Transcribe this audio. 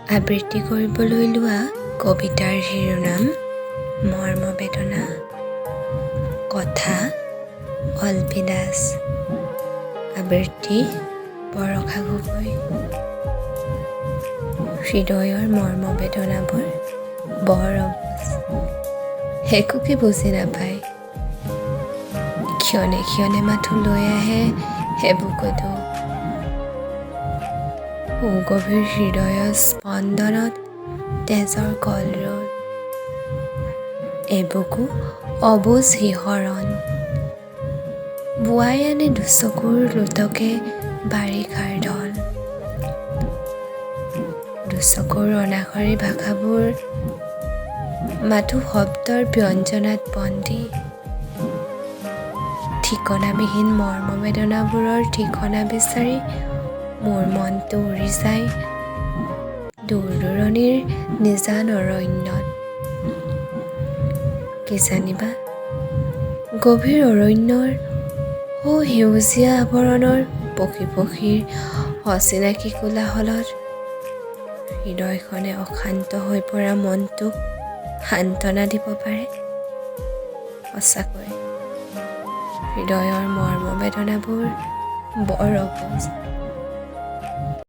আবৃত্তি কৰিবলৈ লোৱা কবিতাৰ শিৰোনাম মৰ্মবেদনা। কথা অল্পী দাস। আবৃত্তি বৰষা গগৈ। হৃদয়ৰ মৰ্মবেদনাবোৰ বৰ অবুজ, একোকে বুজি নাপায়। ক্ষণে ক্ষণে মাথো লৈ আহে এবুকু দুখ। সুগভীৰ হৃদয়ৰ স্পন্দনত তেজৰ কলৰোল, এবুকু অবুজ শিহৰণ বোৱাই আনে দুচকুৰ লোতকে বাৰিষাৰ ঢল। দুচকুৰ অনাখৰী ভাষাবোৰ মাথো শব্দৰ ব্যঞ্জনাত বন্দী। ঠিকনাবিহীন মৰ্মবেদনাবোৰৰ ঠিকনা বিচাৰি মোৰ মনটো উৰি যায় দূৰ দূৰণিৰ নিজান অৰণ্যত। কিজানিবা গভীৰ অৰণ্যৰ সৌ সেউজীয়া আৱৰণৰ পশু পক্ষীৰ অচিনাকি কোলাহলত হৃদয়খনে অশান্ত হৈ পৰা মনটোক সান্তনা দিব পাৰে। সঁচাকৈ হৃদয়ৰ মৰ্মবেদনাবোৰ বৰ অবুজ।